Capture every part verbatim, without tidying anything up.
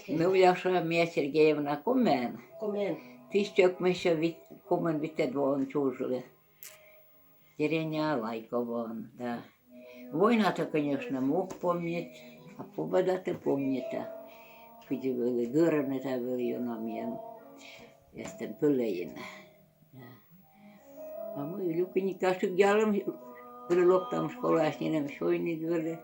Мӧвляша Мия Сергеевна Комен. Комен. Тысяча ӧкмыссё вит-, комын витӧд воын чужлі. Деревня Лайковоын, да. Война-то, конечно, ог помнит, а победа-то помнита. Кыдзи вӧлі, гӧрӧны тай вӧлі ёна миян. Эстӧн пӧлӧйын. Да. А мый, люкинь кашик ялӧм, вӧлі локтам школаас, нинӧм сёйнид вӧлі.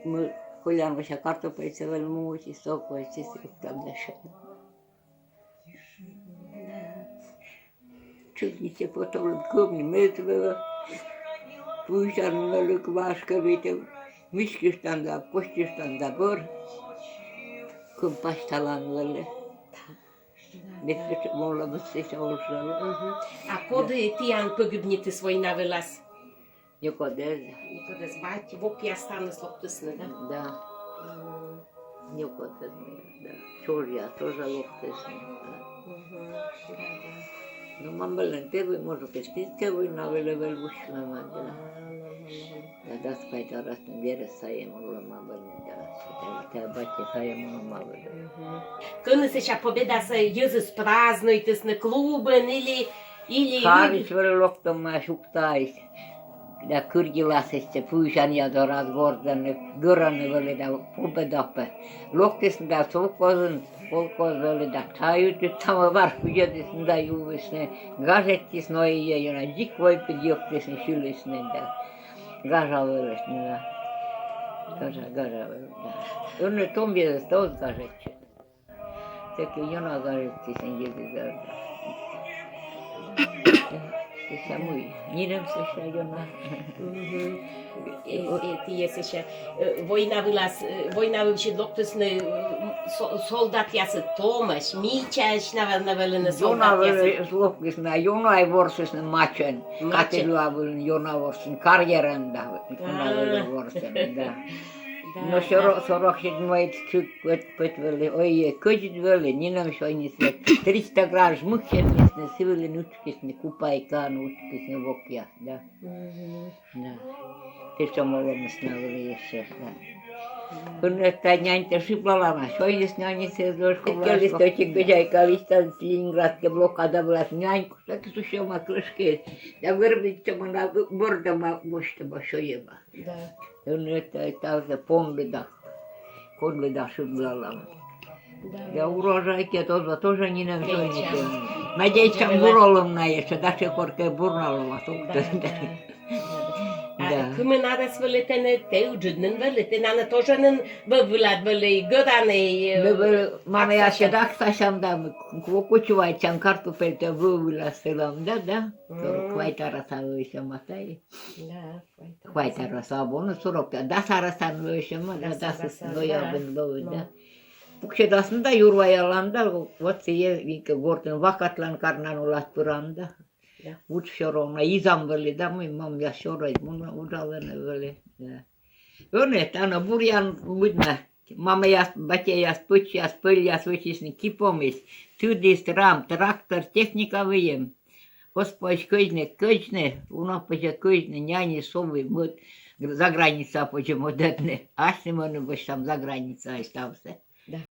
Мый, колян вӧча, картопельсӧ вӧлі муысь, сокӧс, сисьӧс локтам да сёйнам. Чуть не се потом кывны мед вӧлі. Пуысян вӧлі квашкӧ витӧ. Миськыштан да, костыштан да бӧр. Кӧм пасьталан вӧлі. Мед кӧть молӧмыс сэсся оз жӧ. Мгм. А коді тіян пӧгибнитіс война вылас? Некод эз. Некод эз. Бать, вокъяс тані локтісны, да? Да. Мгм. Некод эз, да. Чужъяс тоже локтісны, да. Мгм. Да, да. Но мам вӧлі первой, может, эстіс кӧ война вӧлі, вӧлі вӧчны, да. А, ну, ну, ну. Да, дас квайт арӧсӧн верӧс сайӧ мун олӧма вӧлі, да. Та, та батьӧ сайӧ мун олӧма вӧлі. Мгм. Кӧні сэсся Победасӧ йӧзыс празднуйтісны, клубын или, или... Сарысь вӧлі локтӧмаӧсь, Ухтаысь. Да кырджиласӧсь, пуысянъя дорас горзӧны, гӧрӧны вӧлі да Победа пӧ. Локтісны да совхозын, колхоз вӧлі да чай ӧтув, самӧвар кузьӧдісны да юисны, гажӧдчисны, ой, ой, ой, дзик вой пыр йӧктісны, сьылісны да. Гажа вӧлі, да. Гажа, гажа вӧлі, да. Ӧні том йӧзыс оз гажӧдчы. Тӧкӧ ёна гажӧдчисны йӧзыс, да. Сэсся мый, нинӧм сэсся ёна. Мгм. Э, э, тіян сэсся, э, война вылас, э, война вывсьыд локтісны, э, со-, солдатъясыд томӧсь, мичаӧсь, наверно, вӧліны... Ёна солдатъясыд вӧлі локтісны, а ёна ворсісны мачӧн. Мачӧн. Категла вылын ёна ворсісны, карьерӧн да, ёна вӧлі ворсӧны, да. Да, но да. Сорок, сорок седьмой чуть пӧт, пӧт вӧлі, ой, кӧдзыд вӧлі, нинӧм сёйнисны, триста грамм жмыхсьӧднисны, сы вылын учкисны, купайкаын учкисны вокъяс, да. Мгм. Да. Тӧчӧм олӧмыс на вӧлі ещӧ, да. Ӧні тай няньтӧ шыблалана, сёйнис няньыс, эз ло школаас. Кӧдзайкалысь, Ленинградскӧй блокада вылас нянь кутшӧмкӧ сусьӧма, крӧшкӧ. Да вермӧма на, бӧрдӧма, босьтӧма, сёйӧма. Да. Ӧні тай, тай, тай понлі да, понлі да шыблалам. Да. Да урожай кӧ, то тоже нинӧм сёйны. Надейтчам, бур олӧм на ещӧ, да, коркӧ бур на лоӧ, а то... Да, да. Да. А кымын арӧс вӧлі тэныд, тэ ыджыд нин вӧлі, тэнад тоже нин вӧв вылад вӧлі гӧраны, э... Мамӧй, ачыд аксасян да, кочуайтчан, картупельтӧ вӧв вылас сылам, да, да. Мгм. Квайт арӧса вӧвсьӧма тай. Да. Квайт арӧса абу, но сорок пять, дас арӧсан вӧвсьӧма, да, дас арӧсан, дас, ноябрьын вӧвӧ, да. Пуксьӧдасны да юр ваялан да, вот сійӧ винкӧ гортын вакатлан карнан улас пыран да. Да. Уджсёрӧ на, изам вӧлі да, мый мамъяс сёрӧ, мун уджалӧны вӧлі, да. Ӧні тані буръян лыдмӧ. Мамӧяс, батьӧяс, пӧчьяс, пӧльяс вӧчисны ки-помысь. Тыдыс, рам, трактор, техника выйим. Оз позь кӧдзны, кӧдзны, уна позьӧ кӧдзны, няньыс со вӧв, мӧд за граница позьӧ мӧдӧдны. Асьным ӧні босьтам за границаысь ставсӧ.